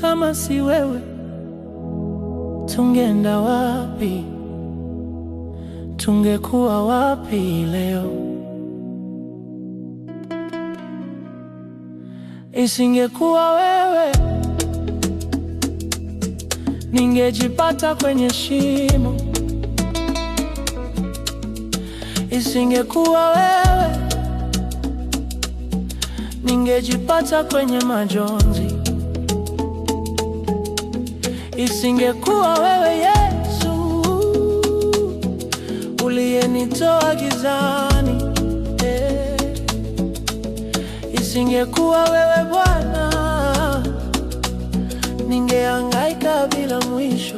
Kama si wewe, tungeenda wapi? Tungekuwa wapi leo? Isingekuwa wewe, ningejipata kwenye shimo. Isingekuwa wewe, ningejipata kwenye majonzi. Isingekuwa wewe Yesu, uliyenitoa gizani, eh. Isingekuwa wewe Bwana, ningehangaika bila mwisho.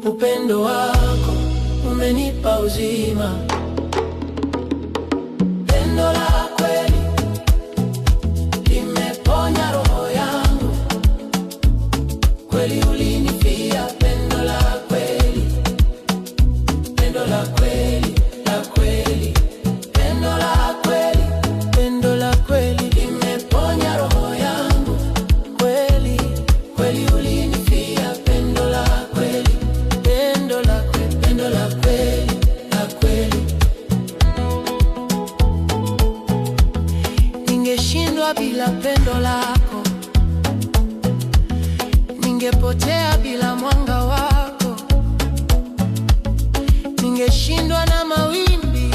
Upendo wako umenipa uzima, pendo la kweli limeponya roho yangu. Kweli ulinifia, pendo la kweli, pendo la kweli, la kweli, pendo la kweli, pendo la kweli limeponya roho yangu. Kweli, kweli ulinifia, pendo la kweli, pendo la kweli, pendo la kweli, la kweli. Ningeshindwa bila pendo lako, ningepotea bila mwanga wako, ningeshindwa na mawimbi,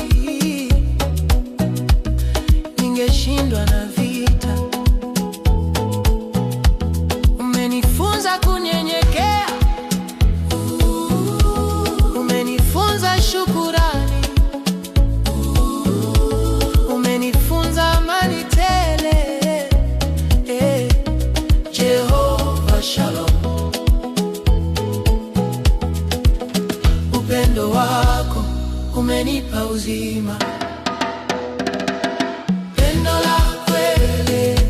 ningeshindwa na vita. Umenifunza kunyenyekea, umenifunza shukurani, umenifunza amani tele. Eh, Jehova Shalom, upendo wako umenipa uzima, pendo la kweli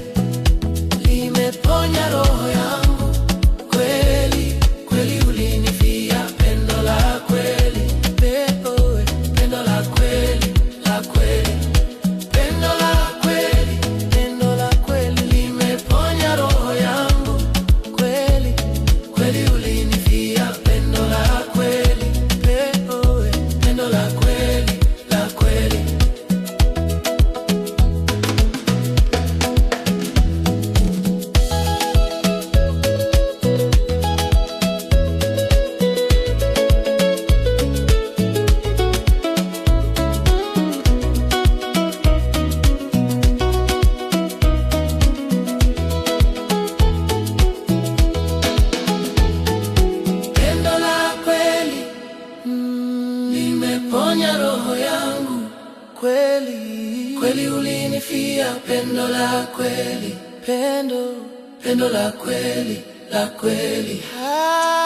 limeponya roho yangu. Kweli, kweli ulinifia, pendo la kweli, pendo la kweli, la kweli, pendo la kweli, pendo la kweli limeponya roho yangu. Kweli, kweli ulinifia, pendo la kweli, pendo la kweli, la kweli. Pendo la kweli limeponya roho yangu. Kweli, kweli ulinifia, pendo la kweli, pendo, pendo la kweli, la kweli. Ah.